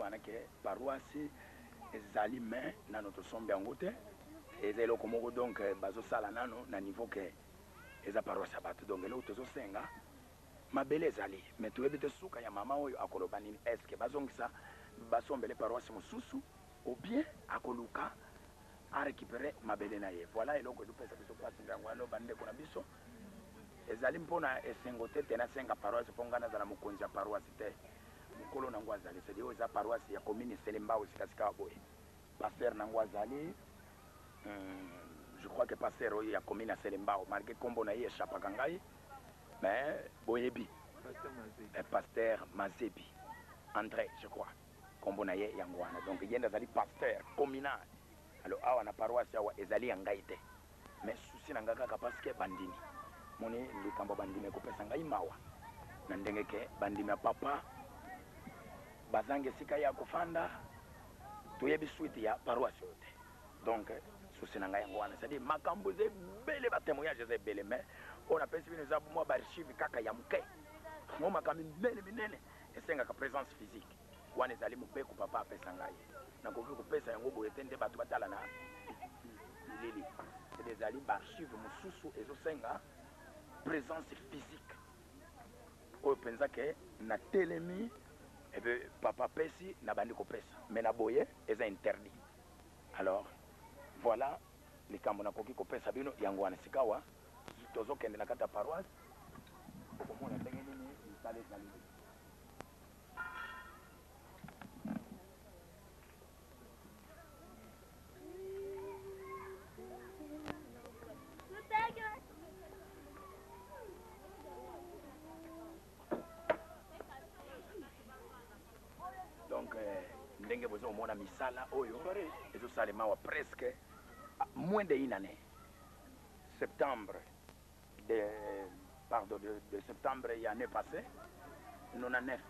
wana ke paroisse ezali mais nano tosombi yango te. Eza eloko moko donc bazosala nano na niveau ke eza paroisse ya bato. Donc eloko tozosenga, mabele ezali mais toyebi te suka ya mama oyo akoloba nini. Est ce que bazongisa basombele paroisse mosusu ou bien akoluka a récupérer mabele na ye? Voilà eloko ezopesa biso mpasi. Yango wana, bandeko na biso, ezali mpona esengo te te nasenga paroisse mpo ngai nazala mokonzi ya paroisse te. Mokolo nango azali, c'est-à-dire oyo eza paroisse ya commune Selembao. Sikasika boye pasteur nango azali, je crois que pasteur oyo ya commune ya Selembao, malgré nkombo na ye échappaka ngai, mais boyebi pasteur Mazebi André, je crois nkombo na ye yango wana. Donc ye nde azali pasteur communal. Alors awa na paroisse awa ezali ya ngai te, mais souci na ngai kaka parce que bandimi moni likambo ya bandimi ekopesa ngai mawa na ndenge ke bandimi ya papa bazanga esika ya kofanda. Toyebi suite ya paroisse oyo te. Donc souci na ngai yango wana, c'est-à-dire makambo eza ebele, batémoignage eza ebele, mais oyo napesi bino eza mwa baarchive kaka ya moke. Ngo makambo minene minene esengaka présence physique. Wana ezali mobeko papa apesa ngai, nakoki kopesa yango boye te nde bato batala na bilili. Ezali baarchive mosusu ezosenga présence physique oyo mpenza ke natelemi ebe papa apesi, nabandi kopesa, mais na boye eza interdit. Alors voilà likambo nakoki kopesa bino yango wana. Sikawa tozokende na kati ya paroisse, okomona ndenge nini misala ezali. Donc ndenge bozomona misala oyo ezosalema awa, presque moins de une année, septembre de, pardon, de septembre ya année passée 99,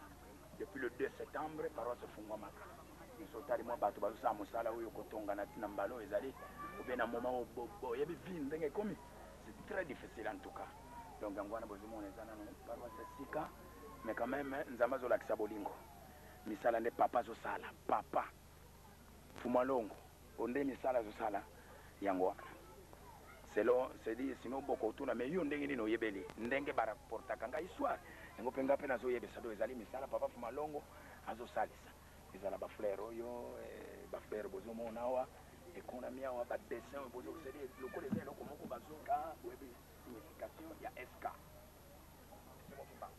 depuis le 2 septembre paroisse efungwamaka. Biso otali mwa bato bazosala mosala oyo kotonga na ntina mbala oyo ezali obe na moment oyo boyebi vie ndenge ekomi, c'est très difficile en tout cas. Donc yango wana bozomona eza nano paroisse ya sika, mais quand même Nzambe azolakisa bolingo. Misala nde papa azosala, papa Fumalongo onde misala azosala yango wana selon, c'est-à-dire sinon bokotuna mais yo ndenge nini oyebeli ndenge barapportaka ngai histoire yango mpe ngai mpe nazoyebisa. Do ezali misala papa Fumalongo azosalisa, ezala bafleur oyo, bafleur bozomona awa ekonami awa, badessin oyo bozo, c'est-à-dire lokola eza eloko moko bazoka, boyebi signification ya SK. Simon Kimbangu.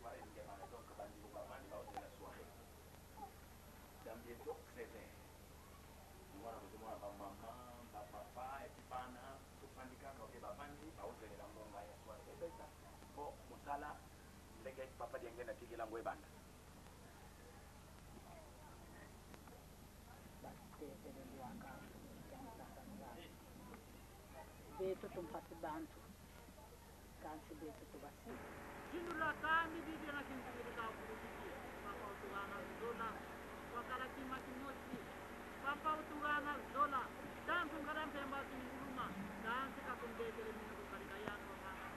Soirée ndenge wana, donc bandimi bavandi baozela soirée dans bientôt 16 heures. Wana bozomona bamama, bapapa et puis bana tofandi kaka oke bavandi baozelela ngonga ya soirée ebeta mpo mosala ndenge papa Dienge natikela yango ebanda. Basitezelelwaka nzambe bethu tumpasi bantu kansi bethu tubasi. Jindulakani bibi na kinzingilika papa utugana zola wakala kima kimosi papa utugana zola tantu ngala mpemba tunguluma tansi kakumbekele mino kukalika yanu wakana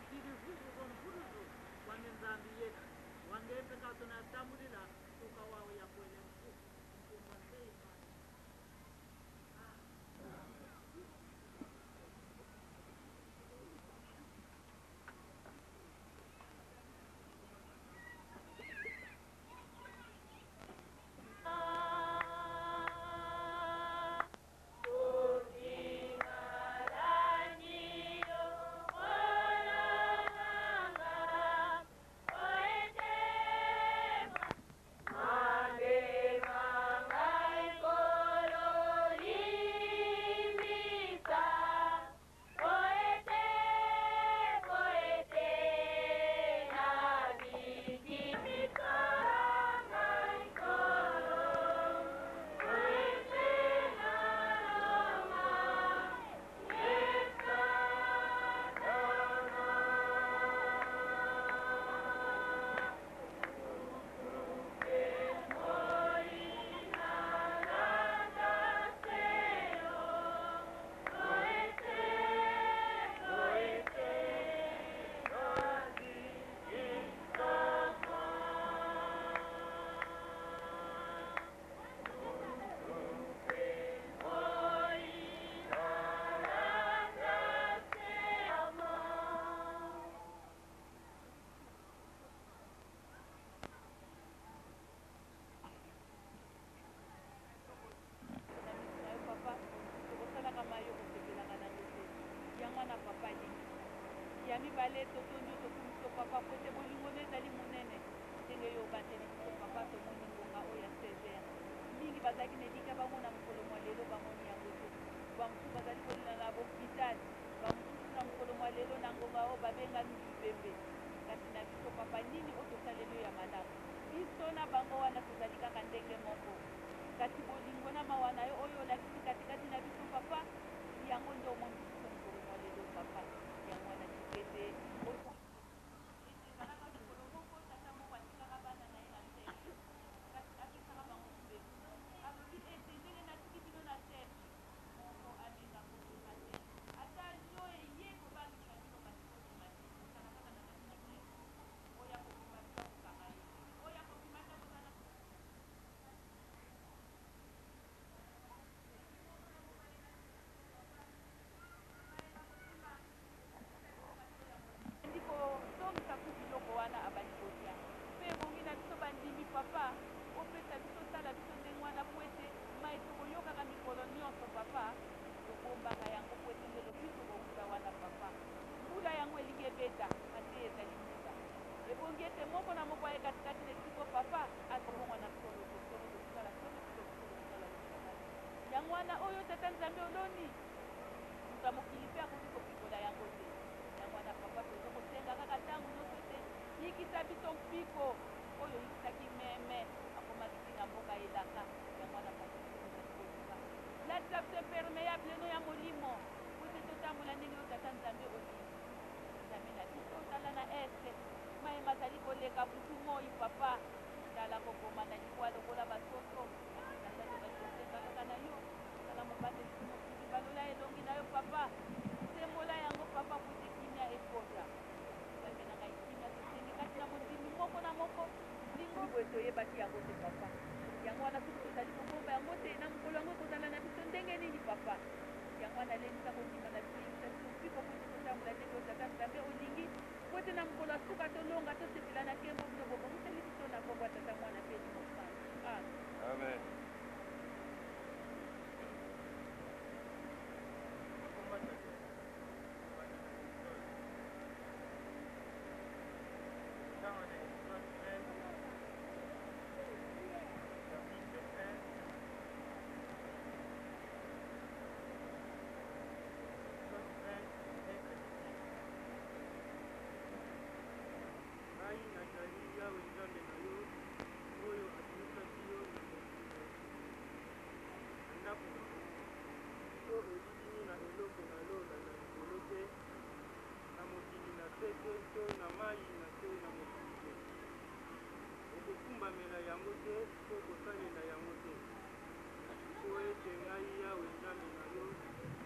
sidi vuvu komvuluzu wange Nzambi yetu wangempe katuna tambulila tukawawe yakwele mfu mfumwa seima. Ya mibale, totondi yo, tokumisi yo, Papa, mpo ete bolingo na yo ezali monene. Ndenge yo obateli biso, Papa, tomoni ngonga oyo ya 16 heures. Mingi bazalaki na elikya bamona mokolo mwa lelo, bamoni yango te. Bamosusu bazali kolela na ba-hopital, bamosusu na mokolo mwa lelo na ngonga oyo babengami bibembe. Kasi na biso, Papa, nini oyo tosaleli yo ya malamu? Biso na bango wana tozali kaka ndenge moko. Kasi bolingo na mawa na yo oyo olakisi katikati na biso, Papa, yango nde omonisi biso mokolo mwa lelo, Papa. Yango wana tika ete oyo. Ete ezalaka mokolo moko, tata moko atikaka bana na ye na serge, kasi apesaka bango mibeko. Alobi ete, Ndenge natiki bino na serge, moko ameka kobima te. Ata lo eye kobangisa bino, kasi bobima te. Bozala kaka na kati na serge. Oyo akobima te, bakokanga ye. Oyo akobima te, akozala. Abandi kozongisa ku biloko wana abandi kolia. Mpe ebongi na biso bandimi, Papa, opesa biso, osala biso ndenge wana mpo ete maye tokoyokaka mikolo nionso, Papa, tobombaka yango mpo ete nde lobiko ekowuta wana, Papa. Mbula yango elingi ebeta, mateya ezali mbula. Ebongi ete moko na moko aye katikati na esika oyo, Papa, akobongwana solo te, solo totikala solo ti lokuta totikala lokuta. Yango wana oyo Tata Nzambe oloni, moto ya mokili mpe akoki kopikola yango te. Yango wana, Papa, tozo kosenga kaka ntango nyonso ete yikisa biso mpiko oyo oyikisaki meme akomaki ti na mboka elaka. Yango wana, Papa, biso tozali koluka latisa biso impermeable no ya molimo mpo ete totambola ndenge yo Tata Nzambe olingi. Nzambe na biso, tala na Est, maye mazali koleka butu moi, Papa, tala koboma na liwa lokola basoso. Kasi Tata, tozali kosenga kaka na yo, sala mobateli ti mokili, balola elongi na yo, Papa, sembola yango, Papa, po ete kimia ekota. Nzambe na ngai, kimia tosengi kati na mondimi moko na moko. Lingo boye toyebaki yango te, Papa. Yango wana soki tozali kobomba yango te, na mokolo yango ekozala na biso ndenge nini, Papa? Yango wana lendisa kondima na biso, yebisa biso mpiko po ete totambola ndenge yo Tata Nzambe olingi, po ete na mokolo ya suka tolonga, tosepela na nkembo bino bobongiseli biso na kombo ya Tata, Mwana pe Elimo Santu. Amen. Amen. Ngai nazali Yawe Nzambe na yo, oyo abimisaki yo na mokili ya Ejipito, na ndako na bowumbu. To elilingi na eloko na lola na likolo te, na mokili na se te, to na mayi na se na mokili te. Okokumbamela yango te to kosalela yango te, mpo ete ngai Yawe Nzambe na yo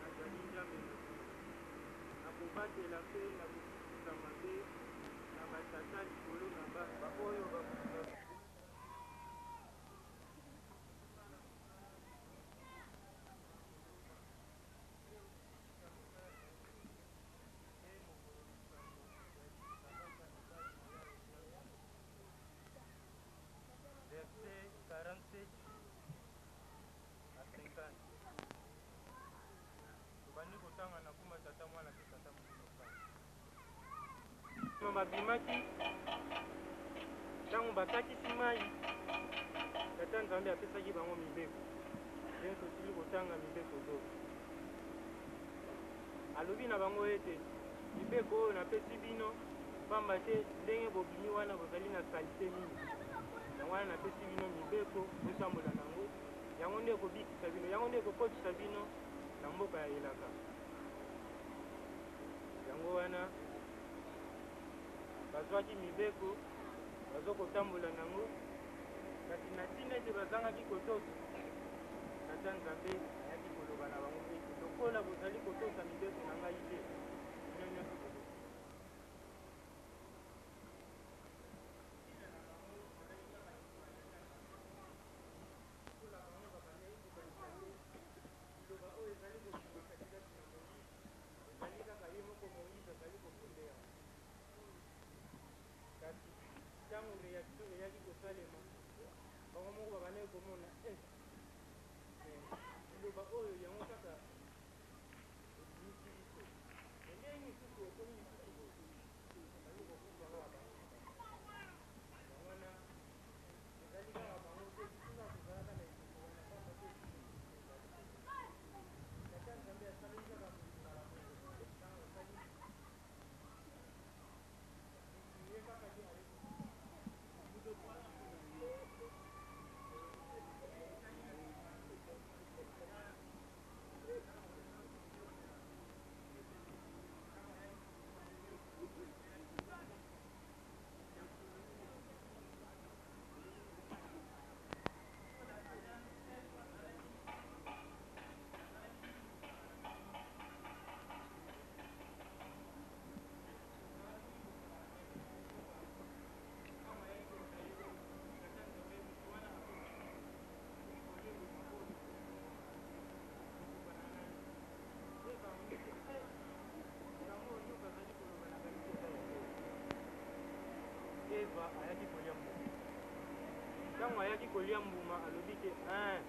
nazali Nzambe na zuwa. Nakobatela mpe nakofutisa mabe na batata likolo na bana. Baoyo bakolinga. Verset 47 à 50. Tobandi kotanga na kuma Tata, Mwana mpe Tata Molimo Santu. Babimaki ntango bakatisi mai, Tata Nzambe apesaki bango mibeko. Ndenge tosili kotanga mibeko zomi, alobi na bango ete mibeko oyo napesi bino pamba te ndenge bobimi wana bozali na salite mingi. Yango wana napesi bino mibeko botambola na yango, yango nde ekobikisa bino, yango nde ekokotisa bino na mboka ya elaka. Yango wana bazwaki mibeko, bazo kotambola na yango, kasi na ntina ete bazangaki kotosa, Tata Nzambe ayaki koloba na bango ete, Lokola bozali kotosa mibeko na ngai te, bino nyonso bokokufa. Ntina na bango ezalaki kaka liloba ya Nzambe. Lokola bango babandaki kokanisa te liloba oyo ezali kobima katikati na Moize ezali kaka ye moko Moize azali kofonde yango. Kasi ntango reaction eyaki kosalema, bango moko babandaki komona eh, eh, liloba oyo yango kaka ebimisi biso. Mais ndenge lisusu ekomi lisusu boye. Eva ayaki kolia mbuma. Ntango ayaki kolia mbuma, alobi ke eh,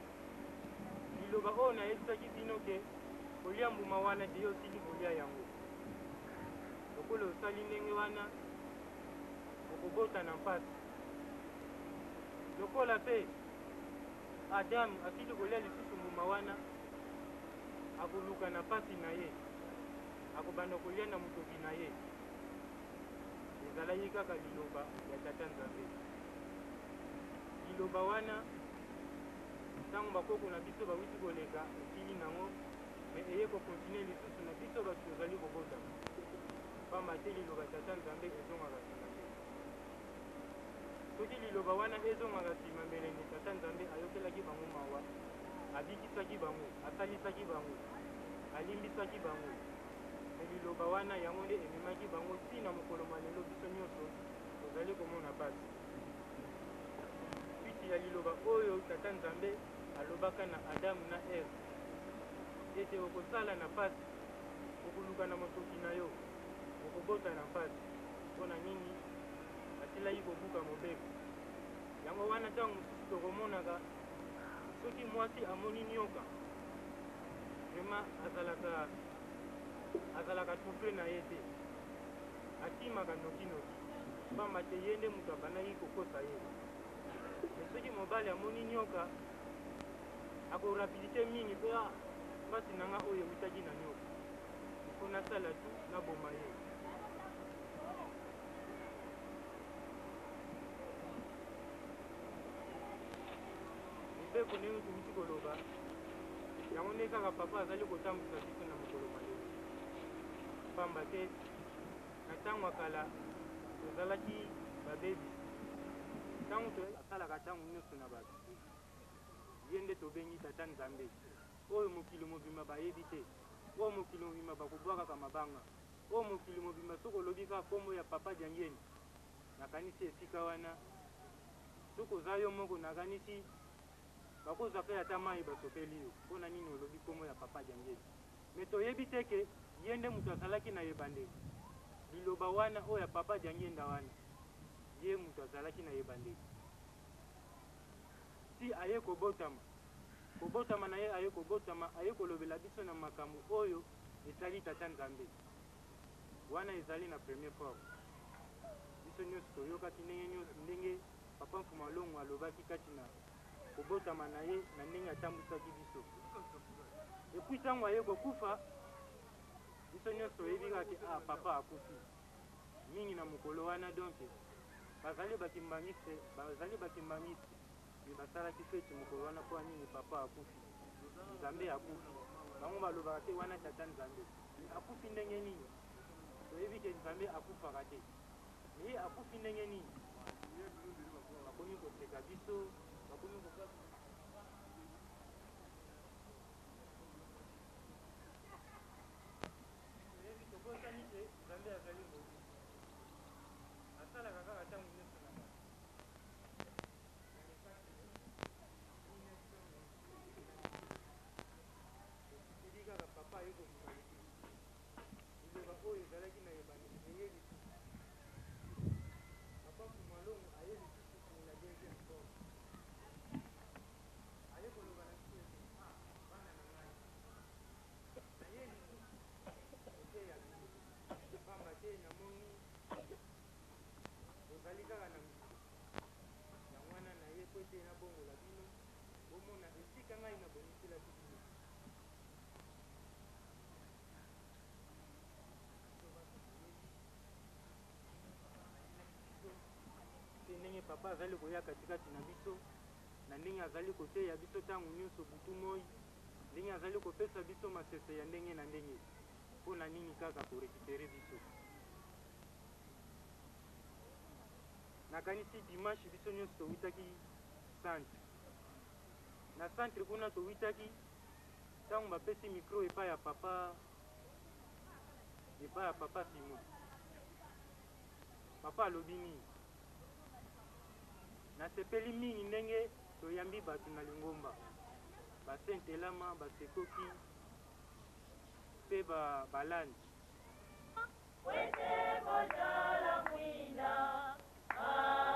liloba oyo nayebisaki bino ke kolia mbuma wana te, yo osili kolia yango. Lokola osali ndenge wana, okobota na mpasi. Lokola mpe Adam asili kolia lisusu mbuma wana, akoluka na mpasi na ye, akobanda kolia na motoki na ye. Ezalaki kaka liloba ya Tata Nzambe. Liloba wana, ntango bakoko na biso bawuti koleka, esili nango, mais eye ko continuer lisusu na biso bato tozali kobotama. Pamba te liloba Tata Nzambe ezongaka sima te. Soki liloba wana ezongaka sima, mbele nde Tata Nzambe ayokelaki bango mawa, abikisaki bango, asalisaki bango, alimbisaki bango. Mais liloba wana, yango nde ememaki bango tii na mokolo mwa lelo biso nionso tozali komona pasi. Suite ya liloba oyo Tata Nzambe alobaka na Adam na Eve, ete okosala na pasi, okoluka na motoki na yo, okobota na mpasi. Mpo na nini? Asilaki kobuka mobeko. Yango wana ntango mosusu tokomonaka soki mwasi amoni nioka, vraiment azalaka azalaka tout près na ye te, akimaka noki noki, pamba te ye nde moto abandaki kokosa ye. Mais soki mobali amoni nioka, ako rapidite mingi pe ah mpasi na nga oyo ewutaki na nioka, il faut nasala tout naboma ye. Mibeko ndenge towuti koloba, yango nde kaka papa azali kotambwisa biso na mokolo mwa lelo. Pamba te, na tango ya kala, tozalaki babebisi. Tango toyaki. Asalaka tango nionso na bato. Ye nde tobengi Tata Nzambe, oyo mokili mobimba bayebi te, oyo mokili mobimba bakobwakaka mabanga, oyo mokili mobimba soki olobi kaka kombo ya Papa Diangienda, nakanisi esika wana soki oza yo moko nakanisi bakozwa pe ata mayi basopeli yo pona nini olobi kombo ya Papa Diangienda mais toyebi te ke ye nde mutu azalaki na ebandeli liloba wana oyo ya Papa Diangienda wana ye mutu azalaki na ebandeli ti aye kobotama kobotama na ye aye kobotama aye kolobela biso na makambo oyo etali Tata Nzambe wana ezali na premier forme biso nionso toyokaki ndenge nionso ndenge Papa Mfuma Longo alobaki kati na kobotama na ye na ndenge atambwisaki biso et puis tango aye kokufa biso nionso toyebi kaka ke ah papa akufi mingi na mokolo wana donc bazali ba kimbanguiste bazali ba kimbanguiste mais basalaki feti mokolo wana mpo nini papa akufi Nzambe akufi bango balobaka te wana tata Nzambe mais akufi ndenge nini toyebi ke Nzambe akufaka te mais ye akufi ndenge nini bakomi koseka biso bakomi ko toyebi tobosani ke Nzambe azali molimo asalaka kaka ntango nyonso na bato Tosukeli kaka papa aye koluka lisusu. Liloba oyo ezalaki na ebandeli eye lisusu. Papa Mfumu'a Longo aye lisusu pour la deuxième forme. Aye koloba na biso ete, Ah, bana na ngai, naye lisusu koteya bino, pamba te namoni bozali kaka na mbisi. Yango wana naye mpo ete nabongola bino, bomona esika ngai nabongiselaki bino. Biso banso toyebi biso mpe ndenge papa azali koya katikati na biso, na ndenge azali koteya biso ntango nyonso butu moi, ndenge azali kopesa biso masese ya ndenge na ndenge. Mpo na nini kaka ko recuperer biso? Nakanisi dimanche biso nyonso towutaki centre. Na centre kuna towutaki ntango bapesi micro epai ya papa epai ya papa Simon. Papa alobi nini? Nasepeli mingi ndenge toyambi bato na lingomba, ba Saint Elama, ba Sekoki mpe ba Balandi. Pwete bozala mwinda, ah.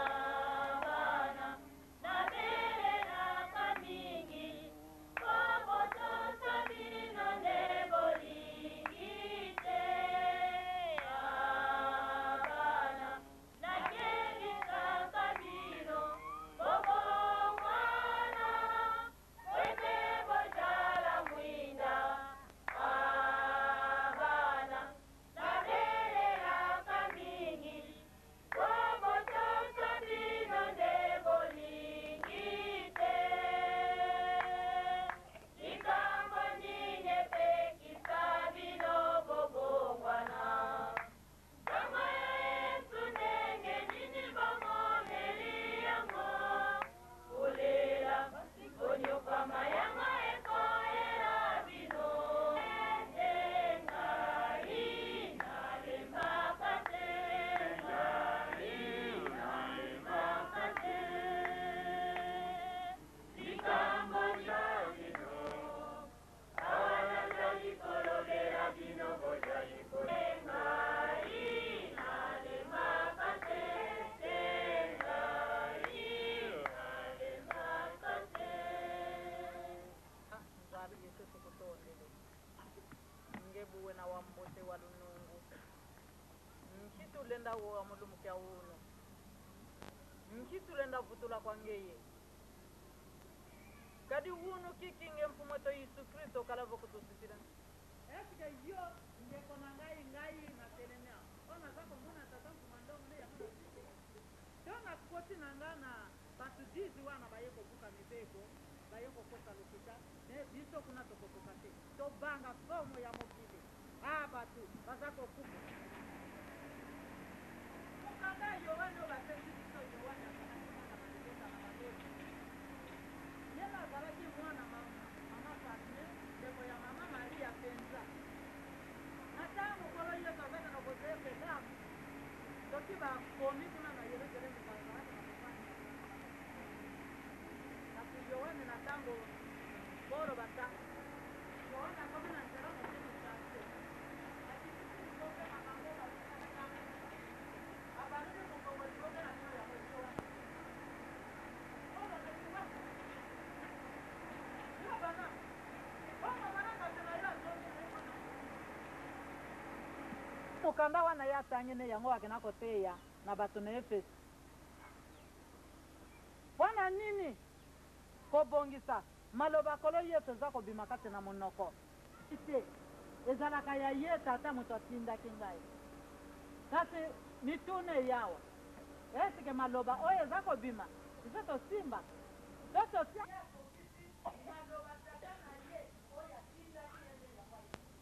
lenda wowa mulumukia uno. Nkitu lenda vutula kwa ngeye. Kadi unu kikinge mfumo to Yesu Kristo kalavo kutusitila. Eske yo ndeko na ngai ngai na telemi awa. Oyo naza komona tata mfuma ndongo nde yango na to nakoti na nga na bato 10 wana baye kobuka mibeko baye kokosa lokuta me biso kuna tokokoka te tobanga somo ya mokili a bato baza kokufa mokanda ya yohane oyo bapesi biso yohane azalaki mwana na libota na balevi ye na azalaki mwana mama Salome ndeko ya mama Maria mpenza na ntango Nkolo Yesu azalaki na kozela soki bakomi kuna na Yerusalemi bazalaki na kofanda kasi Yohane na ntango Polo bata Yohane akomi na nzela mokili chance akitisi liboke na bango batikaka abaluli mokongo liboke na bino yango esi wana Polo aleki wapi yo bana bongo bana kasi na yo azongi na ye mwana Mokanda wana ye atangi nde yango akenda koteya na bato na Efeso. Mpo na nini kobongisa maloba ya Nkolo Yesu eza kobima kati na monoko? Te, ezalaka ya ye Tata moto atindaki ngai. Kasi mituna eyi awa, Esike maloba oyo eza kobima biso tosimba to totia? Ye akokisi maloba Tata na ye oyo atindaki ye nde yango ayebisi.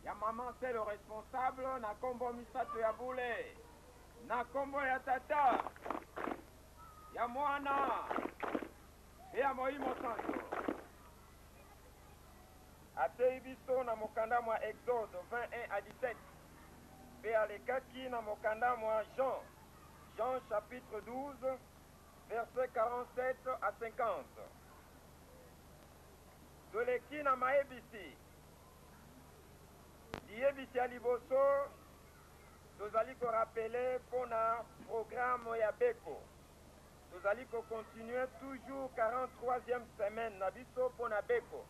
Ya maman c'est le responsable na kombo misato ya bule na kombo ya tata ya mwana mpe ya molimo santo ateyi biso na mokanda mwa exode 21 à 17 mpe alekaki na mokanda mwa jean jean chapitre 12 verset 47 à 50 toleki na mayebisi liyebisi ya liboso tozali korapele mpo na programme ya beko tozali kocontinue toujours 43e semaine na biso mpo na beko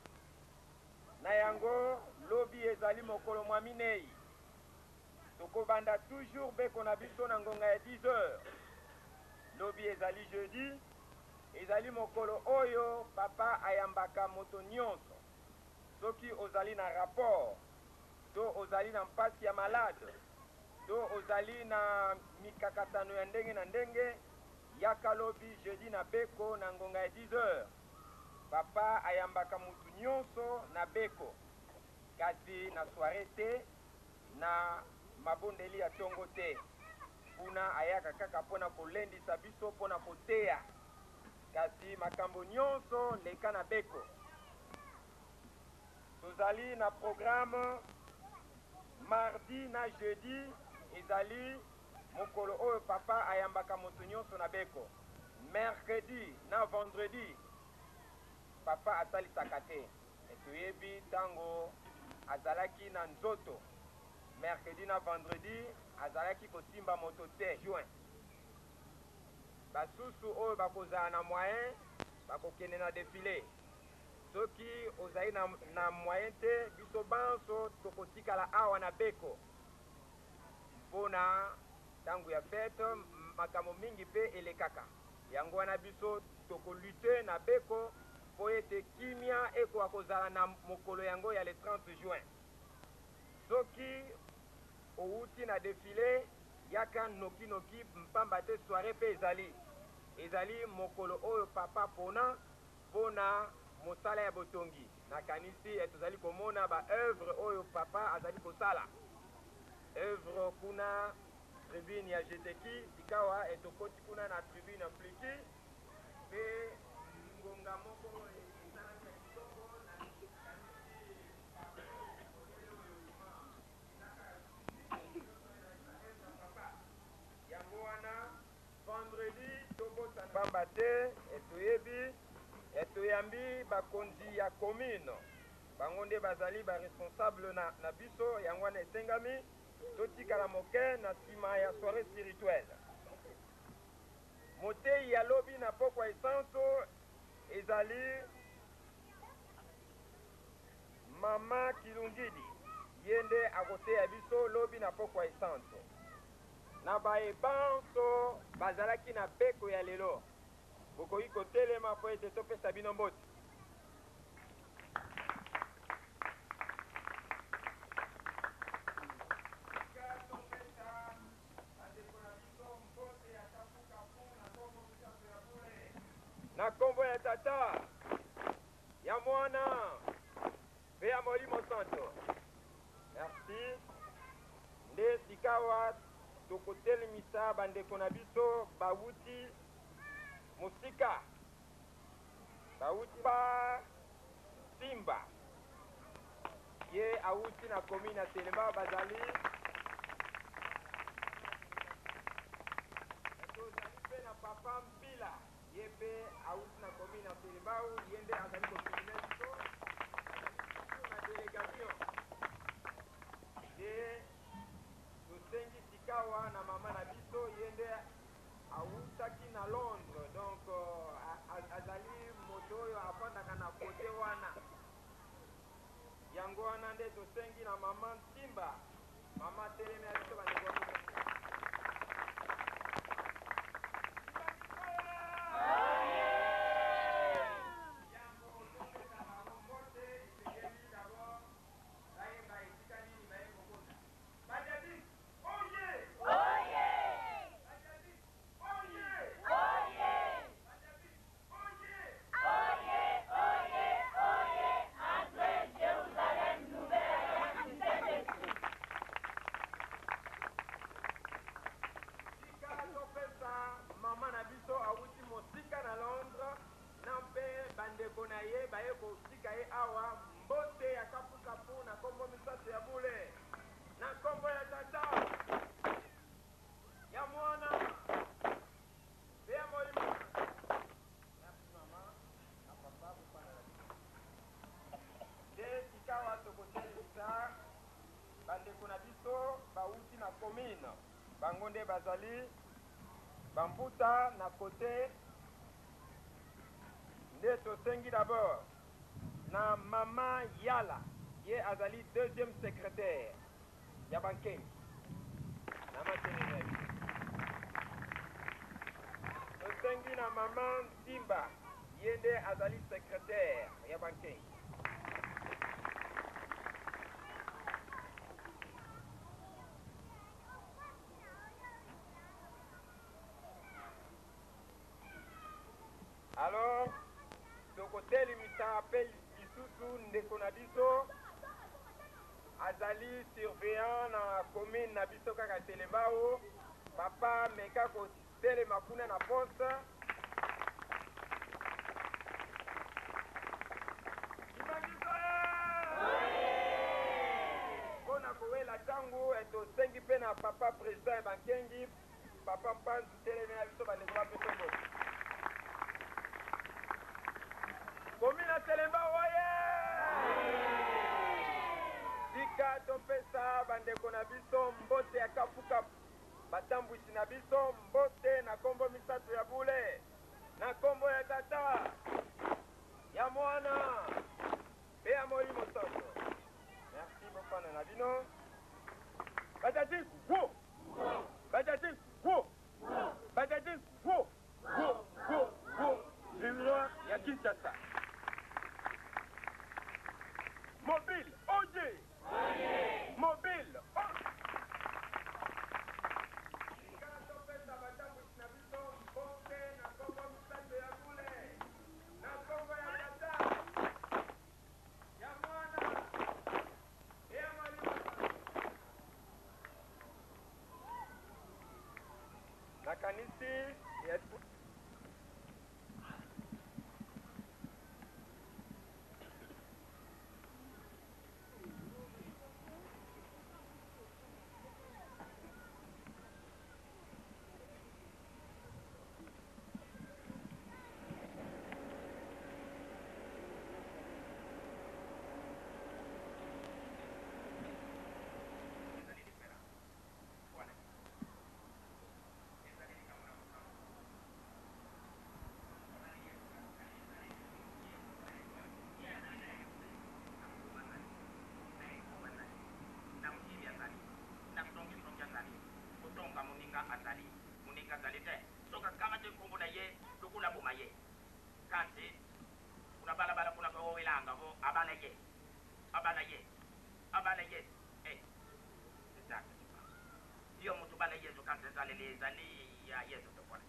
na yango lobi ezali mokolo mwa minei tokobanda toujours beko na biso na ngonga ya 10 heures lobi ezali jeudi ezali mokolo oyo papa ayambaka moto nyonso soki ozali na rapport to ozali na mpasi ya malade to ozali na mikakatano ya ndenge na ndenge yaka lobi jeudi na beko na ngonga ya 10 heures papa ayambaka mutu nyonso na beko kasi na soirée te na mabondeli ya ntongo te kuna ayaka kaka mpona kolendisa biso mpona koteya kasi makambo nyonso leka na beko tozali na programme mardi na jeudi ezali mokolo oyo papa ayambaka moto nyonso na beko mercredi na vendredi papa asalisaka te toyebi ntango azalaki na nzoto mercredi na vendredi azalaki kosimba moto te juin basusu oyo bakozala na moyen bakokende na défilé soki ozali na, na moyen te biso banso tokotikala awa na beko mpona ntango ya fete makambo mingi mpe elekaka yango wana biso tokolute na beko mpo ete kimia ekoka kozala na mokolo yango ya le 30 juin soki owuti na défilé yaka nokinoki mpamba te soirée mpe ezali ezali mokolo oyo papa pona mpona mosala ya botongi nakanisi tozali komona ba œuvre oyo papa azali kosala œuvre kuna tribune ya gteki sikawa tokoti kuna na tribune ya mpliki mpe Toyebi toyambi bakonzi ya commune, bango nde bazali ba responsable na, na biso, yango wana esengami totikala moke na nsima ya soirée spirituelle. Moteyi ya lobi na pokwa esantu ezali Mama Kilungidi, ye nde akoteya biso lobi na pokwa esantu. Na baye banso bazalaki na beko ya lelo, bokoki kotelema mpo ete topesa bino mbote. Na nkombo ya Tata, ya Mwana mpe ya Molimo Santo. Merci. Nde sikawa tokotelemisa bandeko na biso bawuti mosika, bawuti ba Simba, ye awuti na commune ya Selembao, bazali tozali mpe na papa Mpila, ye mpe awuti na commune ya Selembao, ye nde azali kofilme biso, azali toujours na delegation. Nde tosengi sikawa na mama na biso, ye nde awutaki na Londres, donc azali moto oyo afandaka na kote wana. Yango wana nde tosengi na mama Ntimba, mama telemi ya biso bandeko. Mama na biso awuti mosika na Londres na mpe bandeko na ye baye kotika ye awa. Mbote ya kapukapu na kombo misato ya bule, na kombo ya Tata, ya Mwana mpe ya Molimo. Merci mama na papa, bofanda na bino. Nde sikawa tokotelemisa bandeko na biso bawuti na commune, bango nde bazali bambuta na kote. Nde tosengi d'abord na mama Yala, ye azali deuxième secrétaire ya bankengi na matelemi ya biso. Tosengi na mama Ntimba, ye nde azali secrétaire ya bankengi. Alors tokotelemisa mpe lisusu ndeko na biso azali surveillant na commune na biso kaka Selembao, papa meka kotelema kuna na poste. Mpo na kowela ntango, tosengi mpe na papa president ya bankengi, papa Mpanzu, telemi na biso bandeko bapesa mbote. Commune ya Selembao oye! Tika topesa bandeko na biso mbote ya kapukapu, batambwisi na biso mbote na kombo misato ya bule, na kombo ya Tata, ya Mwana mpe ya Molimo Santo. Merci, bofanda na bino. Batati wo! Batati wo! Batati wo! Wo! Wo! Wo! Vivre ya Kinshasa. Mobile, oye! Mobile, oye! Topesa batambwisi na biso mbote na kombo misato ya bule, na kombo ya Tata, ya Mwana mpe ya Molimo. Nakanisi ya Koganga vo abala ye, abala ye, abala ye. Eh, exact. Yo moto obala Yesu, kasi ezaleli ezali ya Yesu te. Mpona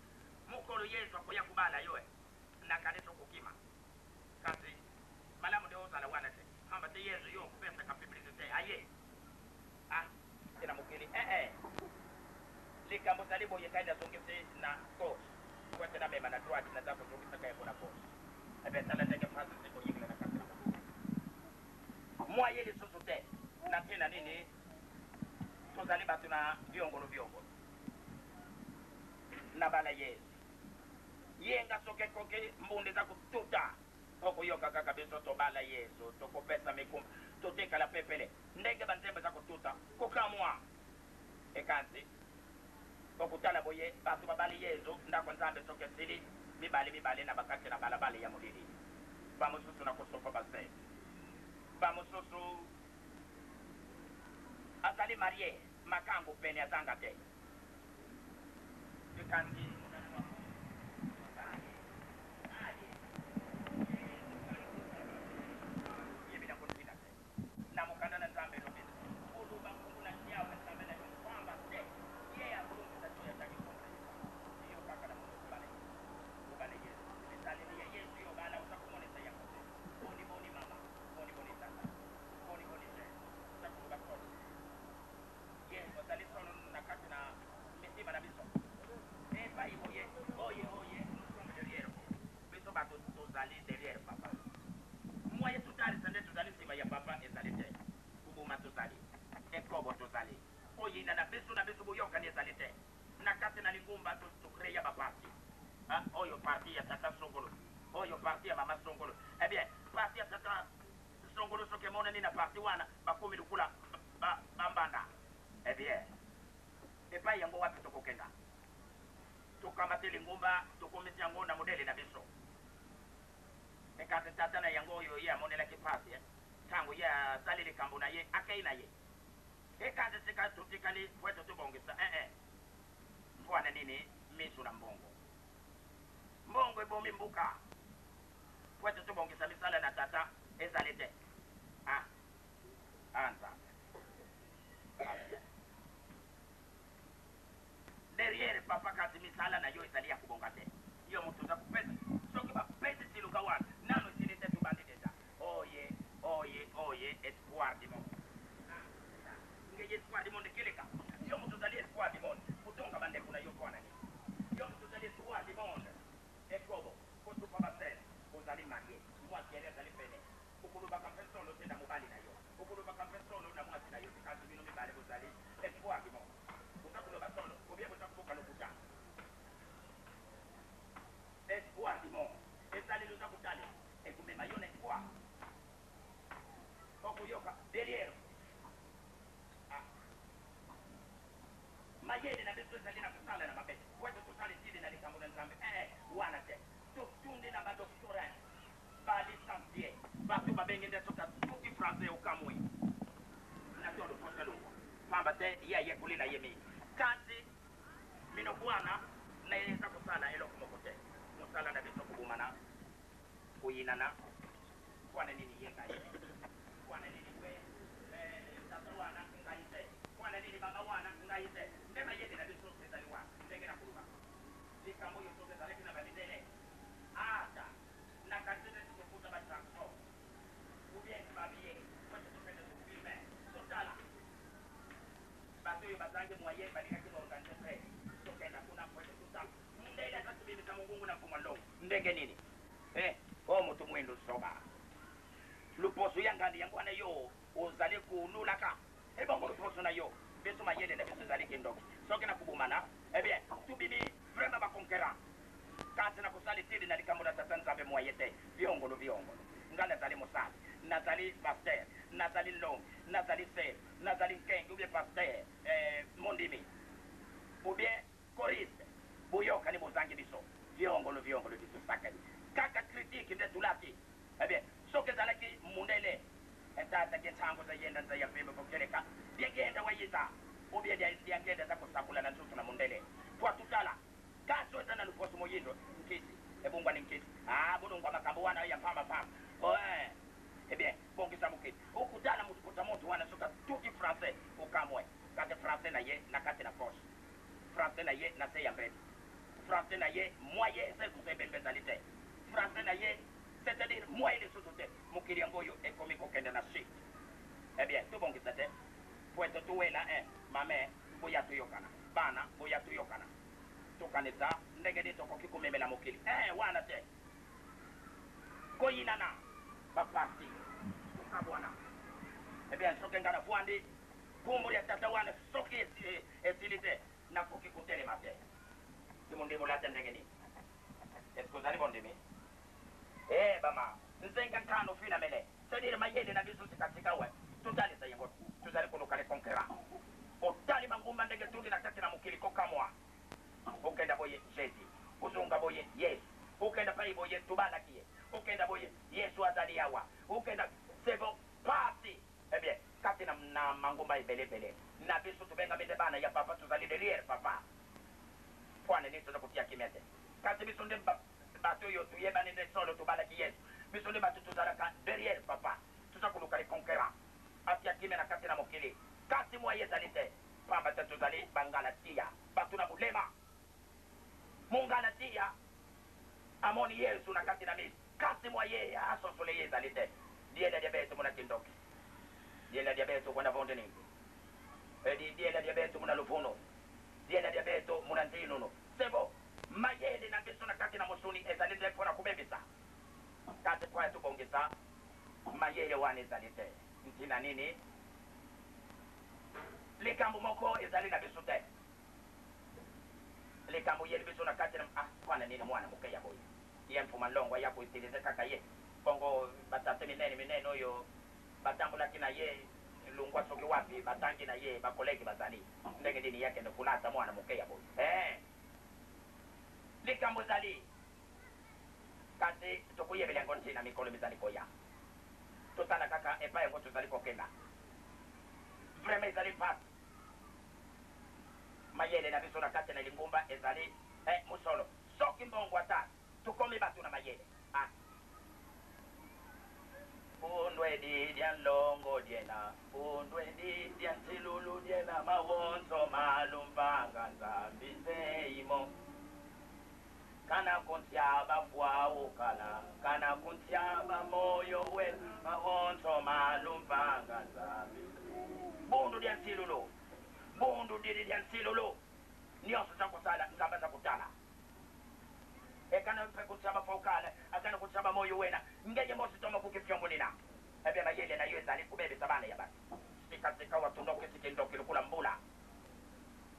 mokolo Yesu akoya kobala yo, nakanisi okokima. Kasi malamu nde ozala wana te, pamba te Yesu yo okopesaka publicité aye ah te na mokili. Eh eh, likambo ezali boye, ngai nazongisi na gauche po ete namema na droite, naza kozongisaka yango na gauche. Ebe tala ndenge phrase ezali koyingela na kati na mokili. Mwaye lisusu te na ntina nini tozali bato na biongolo biongolo. Nabala Yesu yenga, soki ekoki mbunda eza kotuta, okoyoka kaka biso tobala Yesu, tokopesa mikumba, totekala pepele ndenge banzembo eza kotuta. Kokamwa ekanzi okotala boye, bato babali Yesu, ndako Nzambe soki esili, mibale mibale na bakati na balabala ya molili, bamosusu na kosopa base, bamosusu azali marie makangu pene azanga te. Ekanzi yebi na kotina te na mokanda na Nzambe elobi: koloba nkombo na Yawe Nzambe na yo pamba te, ye akolongisa to yazaki nkombo na ye. Yo kaka na monoko obala Yesu, obala Yesu, ezaleli ya Yesu yo obala oza komonisa yango te. Boni boni mama, boni boni tata, boni boni jeune, oza koloba solo? Yesu azali solo na kati na mitima na biso? Epai boye oye oye, nous sommes derrière. Biso bato tozali derrière papa, moye totalisa nde tozali nsima ya papa ezali te. Koboma tozali, ekobo tozali, koyina na biso na biso, boyokani ezali te na kati na lingomba. Tocréer baparti. Ah, oyo parti ya tata songolo, oyo parti ya mama songolo. Eh bien, parti ya tata songolo soki emonani na parti wana, bakomi lokola bambanda. Eh bien, epai yango wapi tokokenda? Tokamate lingomba, tokomisi yango na modele na biso. Ekasi tata na yango oyo ye amonelaki pasi, ntango ye asali likambo na ye, akei na ye. Ekasi sika totikali po ete tobongisa. Eh, mpo nini miso na mbongo? Mbongo ebomi mbuka. Po ete tobongisa misala na tata ezali te. Ah, ah, Nzambe, derrière papa, kasi misala na yo ezali ya kobonga te. Yo moto oza kopesa, soki bapesi siluka wana nano esili te, tobandi deja oye oye oye, espoir du monde. Ngeye espoir du monde keleka. Yo moto ozali espoir du monde, kotonga bandeko na yo mpo na nini? Yo moto ozali espoir du monde, ekobo, kotupa basele, ozali marie, mwasi yali azali pene, okolobaka mpe solo te na mobali na yo, okolobaka mpe solo na mwasi na yo te. Kasi bino mibale bozali espoir du monde, boza koloba solo obie boza koboka lokuta? Espoir du monde, ezaleli oza kotalela ekomema yo na espoir, okoyoka derrière. Ah. Mayele na biso ezali na kosala na mabe po ete tosala etili na likambo na Nzambe. Eh, wana te. Totunde na badoctorat, balicencié, bato babenge nde soki atuki français okamwi na tolo posa longwa, pamba te ye ayekoli na ye mingi. Kasi minoko wana na ye eza kosala eloko moko te. Mosala na biso kobomana, koyinana. Mpona nini ye ngai te? Mpona nini we tata wana ngai te? Mpona nini mama wana ngai te? Nde mayele na biso ezali wana. Ndenge na koloba likambo oyo, soki ezalaki na bamindele, ata na quartier neti tokuta batransport ou bien babiye po ete tokende tofilmer, totala bato oyo bazangi moyen, balingaki baorganiser frère, tokenda kuna po ete totala mundele aza kobimisa mongungu na mvuma ndongo ndenge nini. Eh, oyo moto mwindo zoba, loposo ya ngandi yango wana yo ozali kolulaka, ebongo loposo na yo. Biso mayele na biso ezali kindoki. Soki na kobomana, eh bien, tobimi vraiment baconquérant. Kasi na kosala etili na likambo na tata Nzambe, moye te. Biongolo biongolo. Ngai nazali mosali, nazali pasteur, nazali longi, nazali sere, nazali nkengi, ou bien pasteur, mondimi, ou bien choriste. Boyokani bozangi biso. Viongolo viongolo, biso sakani kaka critique nde tulaki. Eh bien, soki ezalaki mundele, etataki ntango zayenda nza ya pembe kokeleka diagenda wayiza ou bien diagenda eza kosakula na nzoto na mundele po atutala. Kasi oyo eza na loposo moyindo, nkisi ebongwani nkisi. Ah, bolongwa makambo wana ya pamba pamba. Eh bien, bongisa mokili. Okutana moto pota moto wana soki atuki français okamwe. Kasi français na ye na kati na poche. Français na ye na se ya mbeto. Français na ye moyen ese ebembe ezali te. Français na ye, c'est-à-dire moyen lisusu te. Mokili yango oyo ekomi kokende na chute. Eh bien, tobongisa te. Po ete towela eh, mame, boya toyokana. Bana, boya toyokana. Tokanisa ndenge nini tokoki komemela mokili. Eh, wana te. Koyinana, baparti, kokabwana. Eh bien, soki nga nafwandi, nkombo ya tata wana soki esili te, nakoki kotelema te. Ti mondimi olata ndenge nini? Est-ce que ozali bondimi? Eh, bama, nzenga nkano fina mele. C'est-à-dire mayele na biso sikasika we. Totalisa yango, tozali koluka le conquérant. Otali mangumba ndenge tundi na kati na mokili kokamwa. Okenda boye Jésus, ozonga boye Yesu, okenda pai boye tobalaki ye, okenda boye Yesu azali awa, okenda c'est bon pasi. Eh bien, kati na mangumba ebele ebele na biso tobengami nde bana ya papa, tozali derrière papa. Pwana nini toza kotia kimia te? Kasi biso nde bato oyo toyebani nde solo tobalaki Yesu. Biso nde bato tozalaka derrière papa, toza koluka le conquérant atia kimia na kati na mokili. Kasi mwa ye ezali te, pamba te tozali bangalatia, bato na bolema. Mongalatia amoni Yesu na kati na miso, kasi mwa ye asosole ye ezali te. Diela diabete muna kindoki, diela diabete kwenda vonde nini, edi diela diabete muna luvuno, diela diabete muna nzinunu. Sebo mayele na biso na kati na mosuni ezali nde mpona kobebisa, kasi mpo ya tobongisa mayele wana ezali te. Ntina nini? Likambo moko ezali na biso te. Likambo yeli biso na kati na ah, mwana nini, mwana moke ya boye ye mfuma longo aya koutilize kaka ye bongo. Batate minene minene oyo batambolaki na ye lungwa soki wapi, batangi na ye bakolegi bazali ndenge nini yakende kolata mwana moke ya boye? Eh, likambo ezali, kasi tokoyebela yango ntina mikolo mizali koya. Totala kaka epai yango tozali kokenda. Vraiment ezali mpasi. Mayele na biso na kati na lingumba ezali eh, mosolo. Soki mbongo ata tokomi bato na mayele. Ah. Bundwedi dia longo diena, bundwedi dia nsilulu diena, mawonso malumpanga nzambi nzeimo. Kana kuntiaba fwaukala, kana kuntiaba moyo we, mawonso malumpanga nzambi. Bundu dia nsilulu, bundu didi dia nsilulu. Nyonso za kusala, nzambe za kutala. Ekana mpe kuntiaba fwaukala, akana kuntiaba moyo wena. Ngeye mosi toma kukifyongo nina. Ebe mayele na yo ezali kobebisa bana ya bato. Sikasika watundoki sikindoki lokola mbula.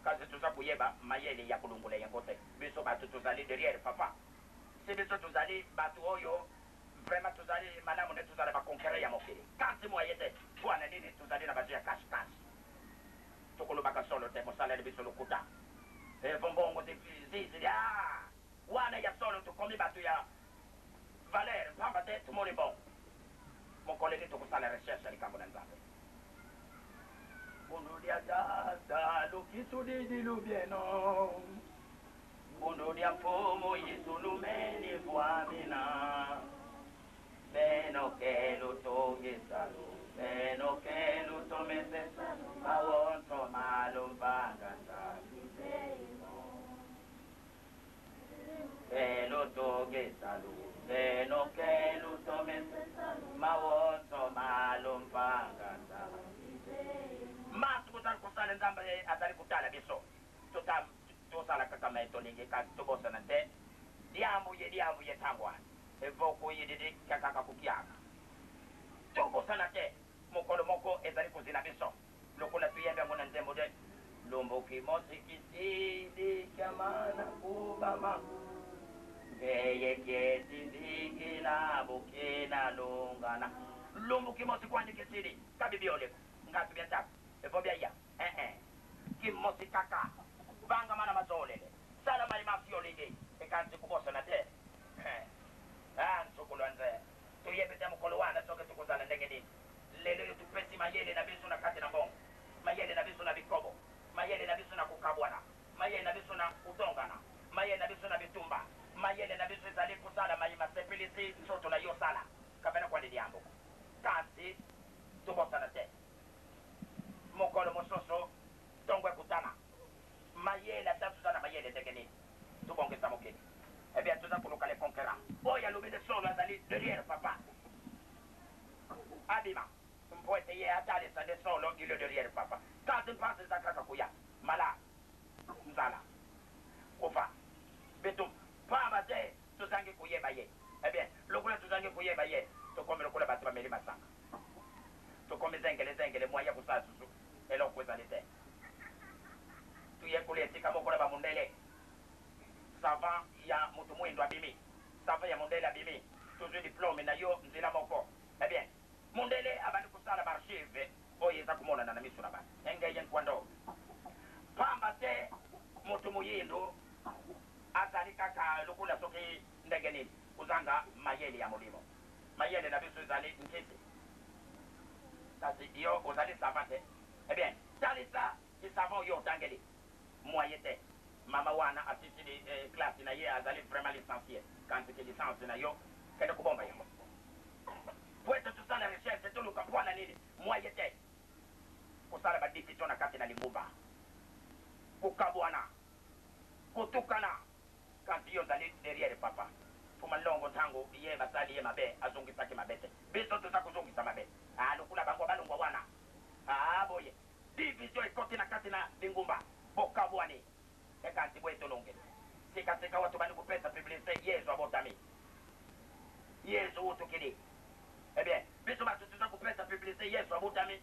Kasi toza koyeba mayele ya kolongola yango te. Biso bato tozali derrière papa. Si biso tozali bato oyo vraiment tozali malamu nde tozala baconquérant ya mokili. Kasi moye te, bwana nini tozali na bazo ya cash cash. Tokolobaka solo te, mosaleli biso lokuta. Evombongo zizi ah, wana ya solo tokomi bato ya valeur pamba te tomoni bongo. Mokolo nini tokosala recherche ya likambo na Nzambe? Bundu dia tata lukitu didi lubieno, bundu dia mfumu Yesu lumeni vwamina, beno ke lutungisalu, beno ke lutomesesa, mawonso malumpanga nzambi belutungisalu, beno ke lutomesesa, mawonso malumpanga nzambi. Masu kozali kosala, Nzambe azali kotala biso. Tosala kaka me tolingi, kasi tobosana te diambu ye diambu ye ntango wana evoko yididi kaka kokiaka. Tobosana te mokolo moko ezali kozela biso lokola toyembi yango na nzembo te: lumbuki mosikisidi kiamana kubama ngeyeketindikila bukina lungana. Lumbuki mosi kwandikisidi kabibi oleko ngatu bya ntako evo bya ya eh eh kimosi kaka banga mana mazolele sala mai masi olingi ekanzi kubosana te. Eh, ah, nsukulu nze toyebi te mokolo wana soki tokozala ndenge nini. Lelo oyo topesi mayele na biso na kati na mbongo, mayele na biso na bikobo, mayele na biso na kokabwana, mayele na biso na kotongana, mayele na biso na bitumba, mayele na biso ezali kosala mai masepelisi nzoto na yo sala kabena kwandi diambo. Kasi tobosana te, mokolo mosusu ntongo ekutana mayele, ata toza na mayele ndenge nini, tobongisa mokili. Eh bien, toza koluka le conquérant oyo alobi nde solo azali derrière papa abima mpo ete ye atalisa nde solo il est derrière papa. Kasi mpasi eza kaka koya malade, nzala, kufa, bitumba, pamba te tozangi koyeba ye. Eh bien, lokola tozangi koyeba ye, tokomi lokola bato bameli masanga, tokomi zengele zengele, moyen ya kosala susu eloko ezali te. Toyekoli esika moko na bamundele, savant ya moto mwindo abimi, savant ya mondele abimi, tozwi diplome na yo nzela moko. Eh bien, mondele abandi kosala ba archive oyo eza komonana na miso na bato engeye nkwando, pamba te moto moyindo azali kaka lokola soki ndenge nini, kozanga mayele ya molimo. Mayele na biso ezali nkisi, kasi yo ozali savant te. Eh bien, talisa ki savant yo otangeli moyen te. Mama wana asisili classe na ye, azali vraiment licencié, kasi ki licence na yo kende kobomba yango po ete tosala recherche, toluka mpona nini moyen te kosala ba division na kati na lingomba, kokabwana, kotukana. Kasi yo ozali derrière papa Fuma Longo. Ntango ye basali ye mabe, azongisaki mabe te. Biso toza kozongisa mabe. Ah, lokola bango balongwa wana, ah, boye division ekoti na kati na lingomba, bokabwani. Ekanisi boye tolonge sikasika wa tobandi kopesa publicité, Yezu abotami, Yezu utukili. Eh bien, biso bato toza kopesa publicité Yesu abotami,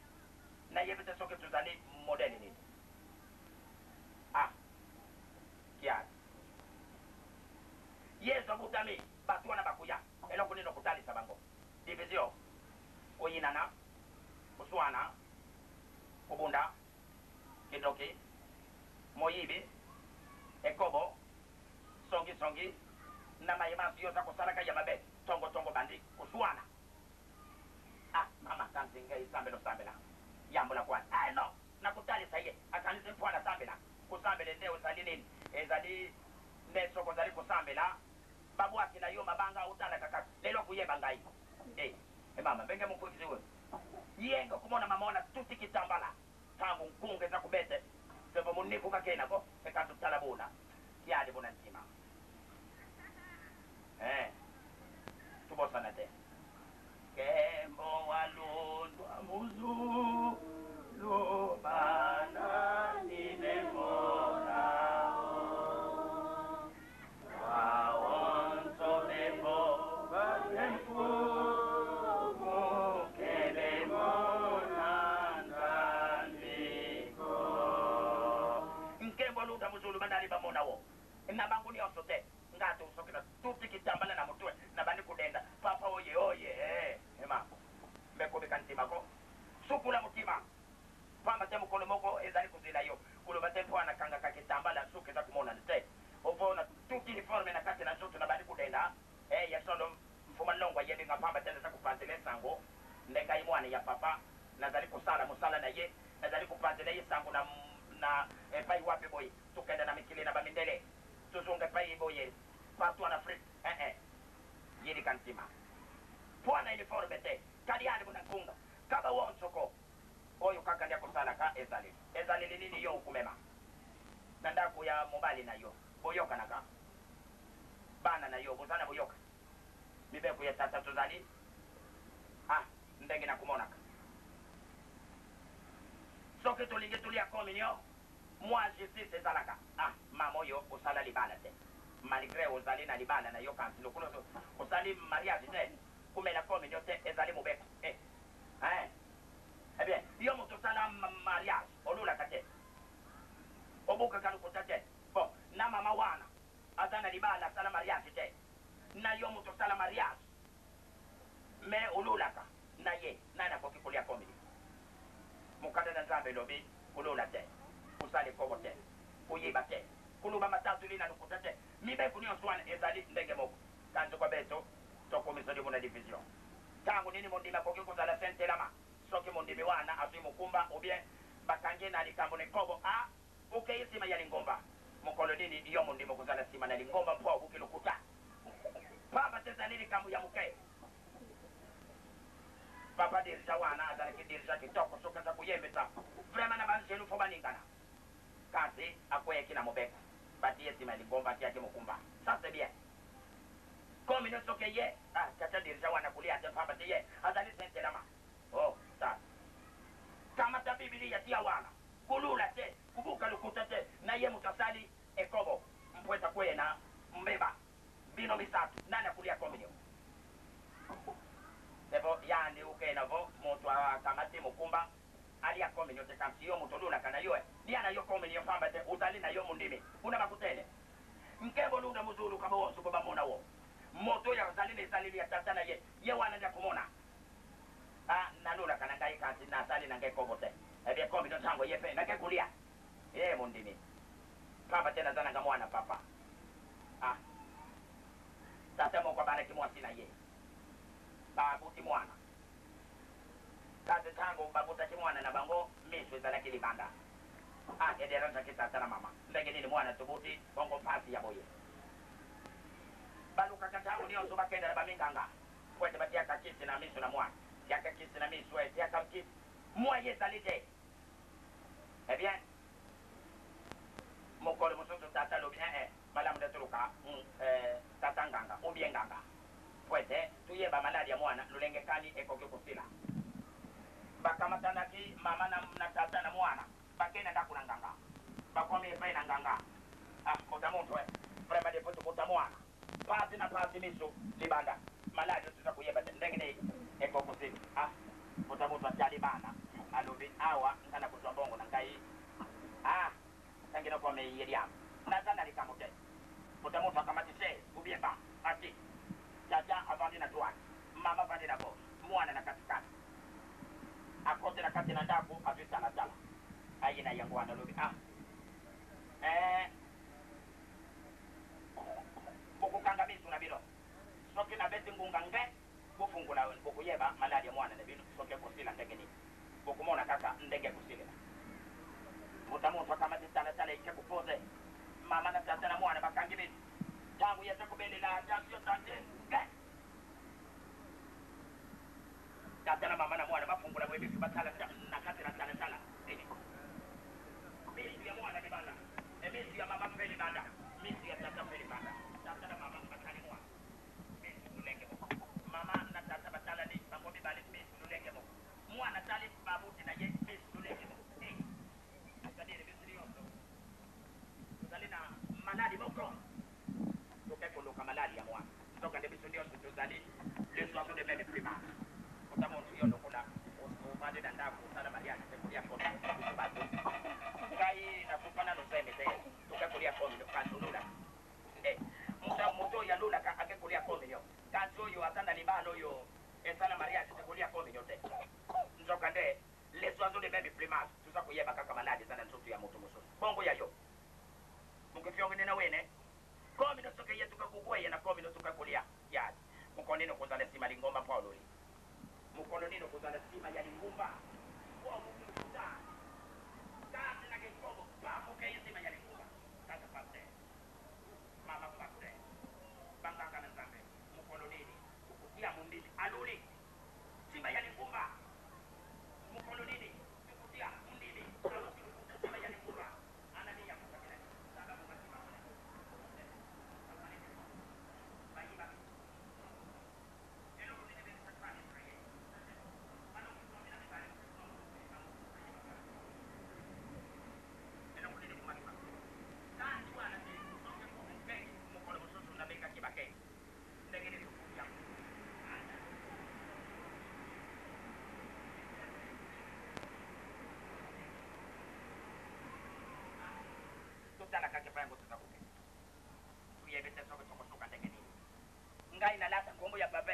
nayebi te soki tozali modèle nini. Ah, kiadi Yesu abotami, bato wana bakoya, eloko nini okotalisa bango? Division, koyinana, koswana, kobunda, kindoki, moyibi, ekobo, songisongi na maye manso yo oza kosalaka ya mabe. Tongo tongo bandi koswana. Ah mama, kanisi ngai sambela, osambela yambola kwani? Ah non, nakotalisa ye akanisi mpo anasambela. Kosambela nde ozali nini? Ezali nde soki ozali kosambela babwakela yo mabanga, otalaka kaka lelo koyeba ngai. Eh, eh mama ndenge mokwekisi oyo yenga komona mama wana tuti kitambala ntango nkunga eza kobete sevo moniku kakenako ekanzi tala bona kiali bona ntima. Eh, tobosana te kembo walundwa muzulu bana nimemonao waonso bebo batemfumu kelemo na nzambiko nkembo alunda muzulu bandali bamona wo na bango nyonso te. Nga to soki na tuti kitambala na motwe na bandi kodenda papa oye oye. Eh, ema mbekobeka ntima ko sukula motima, pamba te mokolo moko ezali kozela yo. Koloba te mpo anakangaka kitambala suki eza komonana te, ovona tuti uniforme na kati na nzoto na bandi kodenda. Eh, ya solo mfuma longo ayebi nga, pamba te naza kopanzela esango nde ngai mwana ya papa nazali kosala mosala na ye, nazali kopanzela ye sango na epai wapi boye tokenda na mikili na bamindele, tozonga epai boye partout en Afrique. Eh eh, yelika ntima mpo na uniforme te, kali ali bona nkunga kaba wonsoko oyo kaka nde akosalaka. Ezaleli, ezaleli nini yo okomema na ndako ya mobali na yo? Boyokanaka? Bana na yo boza na boyoka mibeko ya tata? Tozali ah ndenge nakomonaka soki tolingi tolia communion, mwa justice ezalaka. Ah mama oyo osala libala te, malgré ozali na libala na yo, kasi lokola osali mariage te, komela communion te, ezali mobeko. Eh, eh. Eh bien, yo moto osala mariage, olulaka te, obukaka lokuta te. Bon, na mama wana aza na libala, asala mariage te, na yo moto osala mariage mais olulaka na ye, nani akoki kolia communion? Mokanda na Nzambe elobi kolula te, kosala ekobo te, koyiba te, koloba matatoli na lokuta te. Mibeko nyonso wana ezali ndenge moko. Kanzi kwa beto tokomisa limu na division. Ntango nini mondimi akoki kozala sentelama? Soki mondimi wana azwi mokumba ou bien bakangi na likambo na ekobo, a okei nsima ya lingomba. Mokolo nini yo mondimi okozala nsima na lingomba mpo obuki lokuta? Pamba te ezali likambo ya moke. Papa dirigeant wana. wana azalaki dirigeant kitoko soki aza koyembisa vraiment na banzelu fo baningana. Kasi akweyaki na mobeko. Bati ye sima ya lingomba atiaki mokumba. Ça c'est bien. Communion soki eye, ah tata dirigeant wana kolia te pamba te ye azali sentelama. Oh tata. Kamata Bibilia tia wana. Kulula te, kubuka lokuta te, na ye moto asali ekobo mpo ete akweye na mbeba. Bino misatu nani akulia communion? Sebo yandi ukena vo moto akamati mokumba alia communion te kasi yo moto olulaka na yo eh lia na yo communion pamba te ozali na yo mondimi kuna bakutene nkembo lunda muzulu kabo wonso bo bamona wo moto oyo azali na ezaleli ya tata na ye ye wana nde akomona ah nalulaka na ngai kasi nasali na ngai kobo te eh bien communion tango ye pe nake kulia eh mondimi pamba te naza na nga mwana papa ah tata moko abalaki mwasi na ye babuti mwana Kasi tango babotaki mwana na bango, miso ezalaki libanda. Ah, e derangeaki tata na mama. Ndenge nini mwana toboti bongo pasi ya boye? Balukaka tango nionso bakenda na ba minganga po ete batiaka kisi na miso na mwana. Tiaka kisi na miso eh, tiaka kisi. Moyen ezali te. Eh bien, mokolo mosusu tata alobi, eh eh, malamu nde toluka eh, tata nganga ou bien nganga. Mpo ete toyeba maladi ya mwana lolenge kani ekoki kosila. Bakamatanaki mama na, na tata na mwana, bakei na ndako na nganga. Bakomi epai na nganga. Ah, mbuta muntu eh, vraiment depuis tobota mwana, pasi na pasi miso libanda, maladi oyo toza koyeba te ndenge nini ekoki kosila. Ah, mbuta muntu atali bana, alobi awa nga nakozwa mbongo na ngai. Ah, tangi nakomi ye diamba, naza na likambo te. Mbuta muntu akamati chaise ou bien banc, ati tata avandi na droite, mama avandi na gauche, mwana na kati kati. Akoti na kati na ndako, azwi talatala, aye na yango wana, alobi ah eh, bokokanga miso na bino soki nabeti ngunga nge bofungola, bokoyeba maladi ya mwana na bino soki ekosila ndenge nini, bokomona kaka ndenge ekosilela. Mbuta muntu akamati talatala eke kopose mama na tata na mwana bakangi miso. Tango ye aza kobelela attention tante nge tata na mama na mwana bafungola boye miso batala na kati na talatala eh, miso ya mwana libanda e miso ya mama mpe libanda miso ya tata mpe libanda. Tata na mama batali mwana miso lolenge moko, mama na tata batalani bango mibale miso lolenge moko, mwana atali babuti na ye miso lolenge moko. Eh, c'est-à-dire biso nyonso tozali na maladi moko, toke koluka maladi ya mwana, nzokande biso nyonso tozali les oiseaux de même plumage. Ota moto yo lokola ovandi na ndako osala mariage te kolia komi biso bato ngai nakufa nano zemi te toke kolia komi kasi olulaka eh, moto moto oyo alulaka ake kolia komi yo kasi oyo aza na libala oyo esala mariage te kolia komi yo te nzokande les oiseaux de même plumage toza koyeba kaka maladi eza na nzoto ya moto mosusu bongo ya yo mokefionge na wene komi no soki ye tuka kukweya na komi no tuka kolia ya mokolo nini okozala nsima lingomba mpo ololi mokolo nini okozala nsima ya lingomba mpo omokuta kasi na kikobo pafuke ye nsima ya lingomba tata pasteur mama pasteur banganga na nzambe mokolo nini okotia mondimi aloli nsima ya lingomba mokolo nini tokotia mondimi aloli nsima ya lingomba anani ya kosakela sababu masima totala kaka epai yango toza kokende toyebi te soki tokosuka ndenge nini. Ngai nalata nkombo ya papa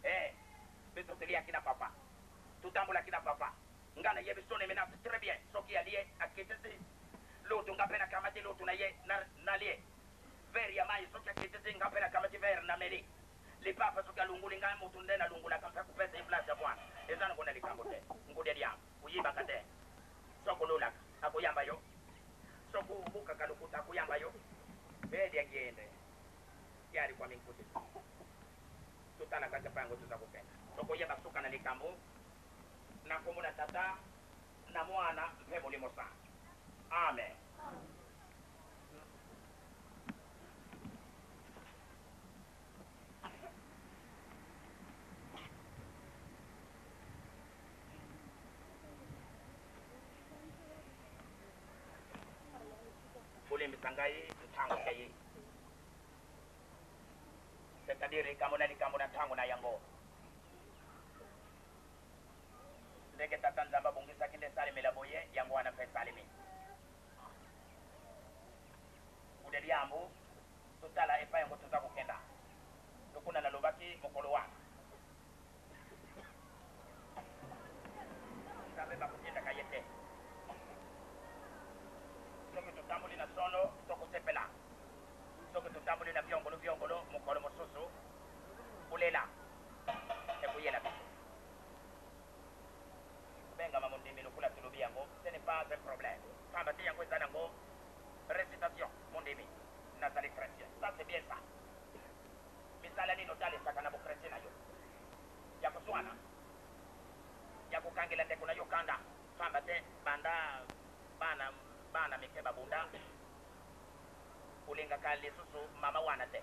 eh, biso toliaki na papa, totambolaki na papa, ngai nayebi son eminence très bien. Soki alie akitisi loto, nga mpe nakamati loto na ye nalie verre ya mai. Soki akitisi, nga mpe nakamati verre nameli lipapa. Soki alunguli, ngai moto nde nalungulaka mpe kopesa ye place ya mwana. Eza nango na likambo te, ngudia diambo oyibaka te. Soki olulaka akoyamba yo, soki obukaka lokuta akoyamba yo. Bedi angende yali kwa minkuti totala kaka epai yango toza kokenda. Tokoyeba suka na likambo. Na nkombo na Tata, na Mwana mpe Molimo Santu. Amen. Bolimbisa ngai ntango ekei, c'est-à-dire likambo na likambo na ntango na yango. Ndenge Tata Nzambe abongisaki nde esalemela boye, yango wana mpe esalemi. Kude liambo, totala epai yango toza kokenda. Lokola nalobaki mokolo wana, Nzambe bakotindaka ye te. Soki totamboli na solo, tokosepela. Soki totamboli na biongolo biongolo, mokolo mosusu kolela ekoyela biso. Kobengama mondimi lokola tolobi yango, ce n'est pas un problème. Pamba te yango eza nango recitation, mondimi, nazali chretien. Ça c'est bien ça. Misala nini otalisaka na bokretien na yo? Ya koswana? Ya kokangela ndeko na yo kanda? Pamba te banda bana bana mike babunda, olingaka lisusu mama wana te.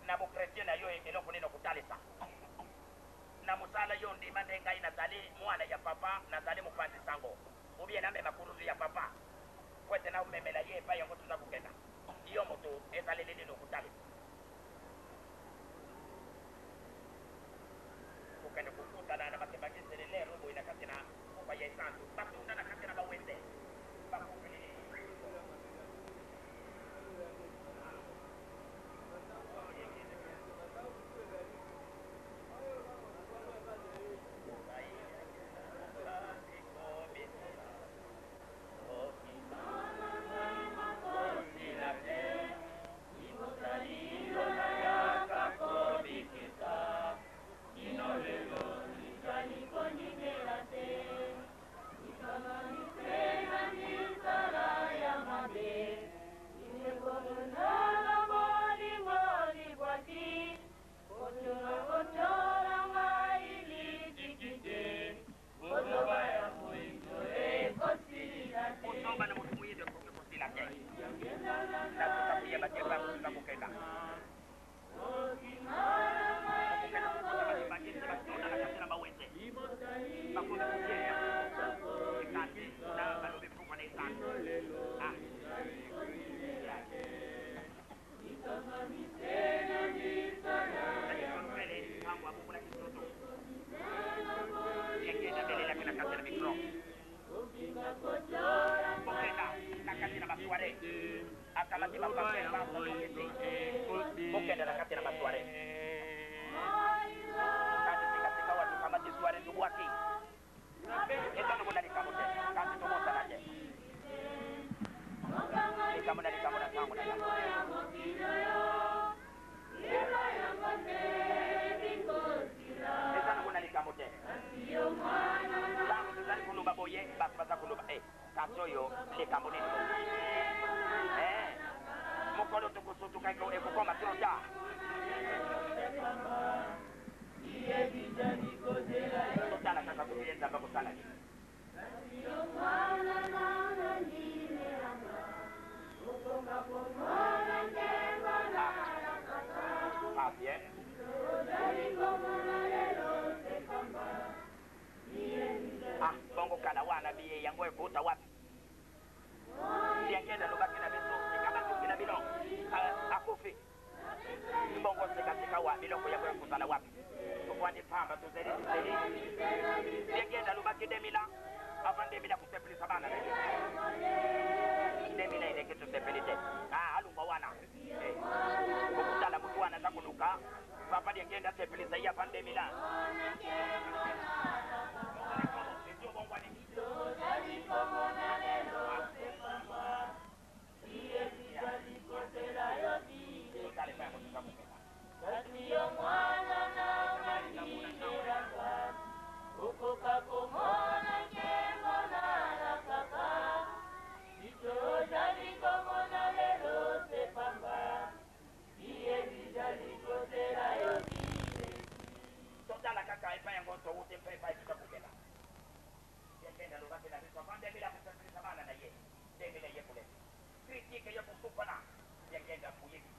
Na bokretien na yo eloko nini okotalisa? Na mosala yo ndima nde ngai nazali mwana ya papa, nazali mopanzi sango, ou bien namema kuruzu ya papa po ete namemela ye epai yango toza kokenda. Yo moto ezaleli nini okotalisa? Kokende kokutana na bakebakiseli lero boye na kati na kufa ya esantu, batunda na kati na bawenze bakufeli. Kozoba na moto moyindo ekoki kosila te. Nazoka koyeba te epai mosusu akokenda. Okokenda kokuta bakibakisi batonda na kati na bawenze, bakomi koyeya ekasi na balobi mfuko na esantu. Ah. Mbele ntango abongolaki nzoto, yangenda abelelaki na kati na micro. Bokenda na kati na basoire, akamati bapaster basokokete. Bokenda na kati na basoire, kasi sikasika wa tokamati soire tobwaki, eza lokola likambo te, kasi tobosana te likambo na likambo na ntango na yango. Eza lokola likambo te. Ntango tozali koloba boye, bato baza koloba e kasi oyo likambo nini boye? Eh, mokolo tokosutuka ekokoma trop tard. Totala kaka soki ye Nzambe akosala nini. Ah, bien. Ah, bongo kala wana biye yango ekouta wapi? Diangenda alobaki na biso sika batuki na bino akufi, bongo sikasika wa biloko yango ekozala wapi? Tofandi pamba, tozeli tozeli. Diangenda alobaki 2000 ans avant 2000 akosepelisa bana na ye. 2000 eleki, tosepeli te. Ah, alungwa wana. Eh, okotala motu wana aza koluka papa Diangenda asepelisa ye avant 2000 ans. Totala epai yango toza kokenda. Kasi yo mwana na mandingelaka, okoka komona nkembo nalakaka. Biso ozali komona lelo se pamba, biye bizali kozela yo bileki. Totala kaka. Politike ya kusupana Diangienda kuyebi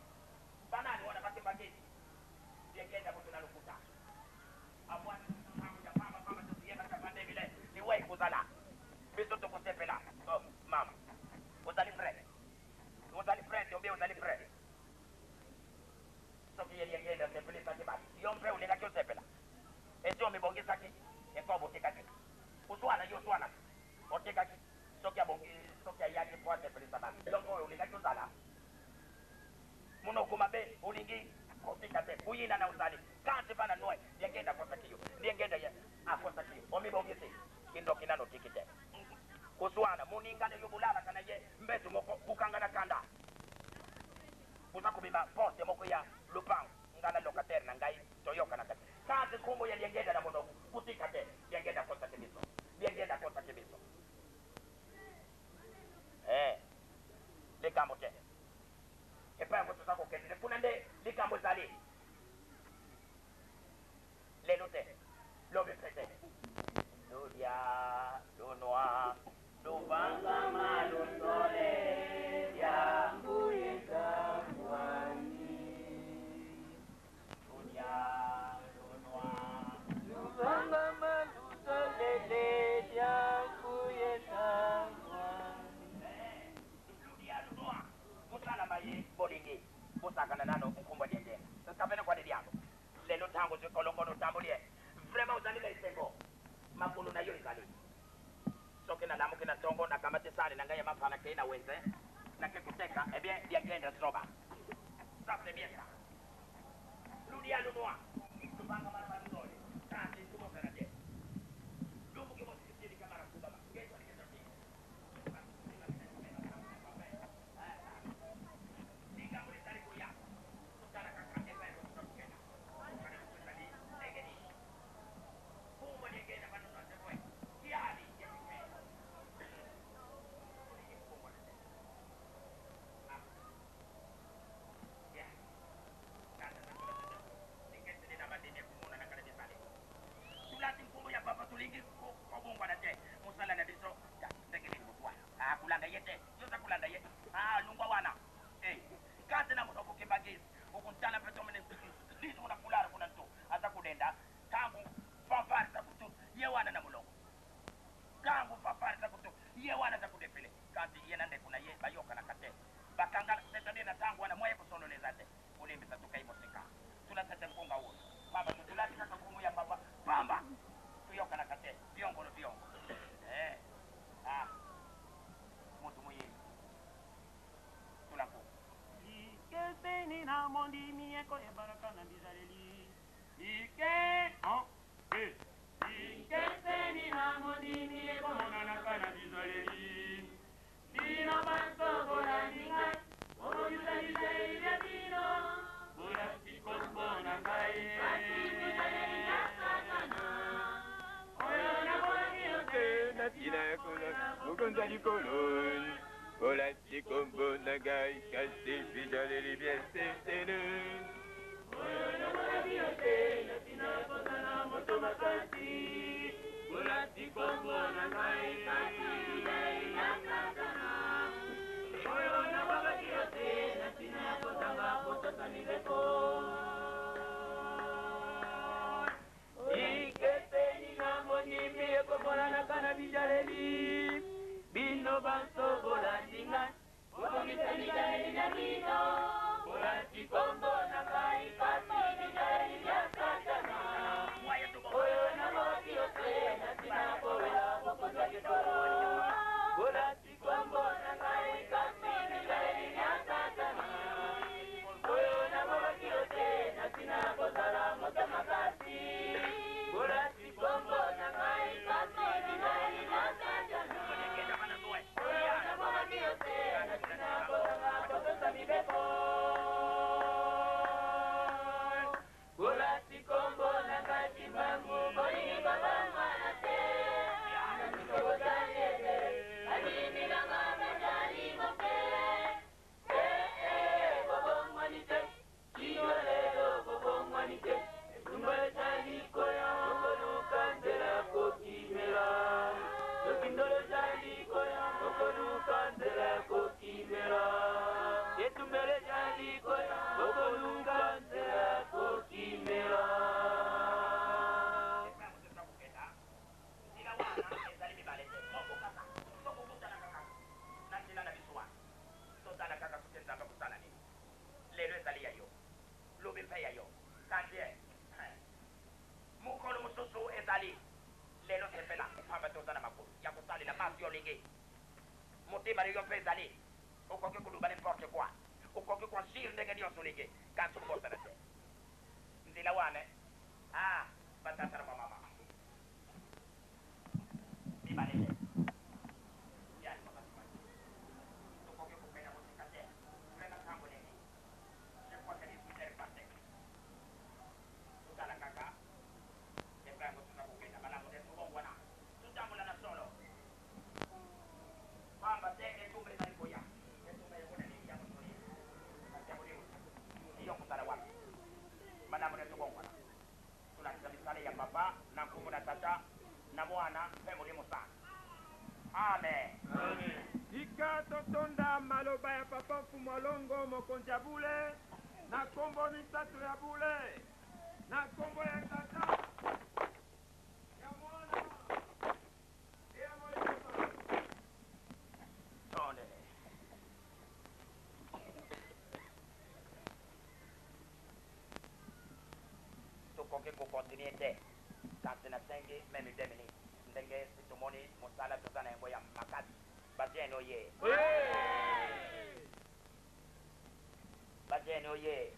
banani wana bakembakezi Diangienda moto na lokuta abwani ya pamba pamba tokiyeba tapandebile liwa ekozala biso tokosepela. Oh, mama ozali prêt, ozali prête obie ozali prêt soki ye Diangienda asepelisaki bato, yo mpe olingaki osepela esi omibongisaki ekobo otikaki ozwana yo ozwanaka otikaki soki abongi soki ayaki mpo asepelisa bato, eloko oyo olingaki ozala monoko mabe olingi kotika te kuyina na ozali kasi bana noe Diangienda akosaki yo, Diangienda ye akosaki yo omibongisi kindoki nano otiki te kozwana moninga na yo bolalaka na ye mbeto moko bukanga na kanda boza kobima porte moko ya lopango nga na locataire na ngai toyokanaka te kasi nkombo ya Diangienda na monoko kotika te. Diangienda akosaki biso, Diangienda akosaki biso eh likambo te epai yango toza kokende te kuna nde likambo ezali lelo te lobi mpe te ludia lunwa lubangama lusole ya ludia lunwa Lubangama luzolele ludia lunwa mosala maye bolingi bosakana nano nkumbwa Diangienda kapene kwadi diambo lelo ntango ozwi kolongono otamboli ye vraiment ozali na esengo makolo na yo ezali soki nalamuki na ntongo nakamati sani na ngai ya mapa nakei na wenze nake koteka eh bien Diangienda zoba ça c'est bien ça ludia lunwa lubanga mara maluzole kasi tubosana te lumbuki mosikisili kamara kubaba ngeso likambo lizali koya totala kaka epai kotoka kokenda mboka na biso ezali ndenge nini kombo Diangienda banono azeroe kiali ya kikele olingi kobongwana te. Ah ya kanda likeseni na bandimi ya komonanaka na bizali tulati nkombo ya papa tolingi kobongwana te mosala na biso ndenge nini motu wana akulanda ye te yoza kulanda ye lungwa wana kasi na monoko kembangisi okuntala mpe tomene liso kuna kulara kuna nto aza kudenda ntango fanfare za kutu ye wana na molongo ntango fanfare za kutu ye wana aza kudefile kasi ye na ndeko na ye bayokanaka te bakangana c'est-à-dire na ntango wana mwaye kosolola eza te kolembisa tokai mosika tulasete nkunga oyo pamba totulati kaka nkombo ya papa pamba toyokanaka te biongolo biongo ah moto moyei tula nkunga Likeseni na mondimi ekoyebanaka na bizaleli. Like, un, deux. Likeseni na mondimi ekomonanaka na bizaleli. Bino banso bolandi ngai, bobongisa bizaleli bya bino, bolati kombo na ngai. Oyo namonaki yo te na ntina ya mokonzi ya likolo bolati kombo na ngai kasi bizaleli bya sesele Oyo namonaki yo te na ntina ya kozala moto makasi, bolati kombo na ngai kasi bizaleli bya Satana. Oyo nabwakaki yo te na ntina ya kozanga kotosa mibeko. Likeseni na mondimi ekomonanaka na bizaleli. Bino banso bolandi ngai, bobongisa bizaleli na bino, bolati kombo na ngai. place yo olingi. Motema na yo mpe ezali, okoki koloba n'importe quoi, okoki ko agir ndenge nionso olingi, kasi kobosana te nzela wana ah ba tata na ba mama mibale te yani papa Kimbangu tokoki kokenda mosika te vraiment tango eleki je crois que 18 heures passe totala kaka epai yango toza kokenda malamu nde tobongwana totambola na solo Pamba te etumba ezali koya. Etumba yango na nini? Ya mosuni, kasi ya molimo te. Iyo kozala wapi? Malamu nde tobongwana, tolakisa misala ya Papa na nkombo na Tata, na Mwana mpe Molimo Santu. Amen. Tika totonda maloba ya Papa Mfumu Longo, mokonzi ya bule, na nkombo misato ya bule, na nkombo ya Tata, ya Mwana mpe ya Molimo Santu. Tondele. Tokoki ko continuer te, kasi nasengi meme deux minutes, ndenge si tomoni mosala toza na yango ya makasi. Ba jeunes oye! Ba jeunes oye!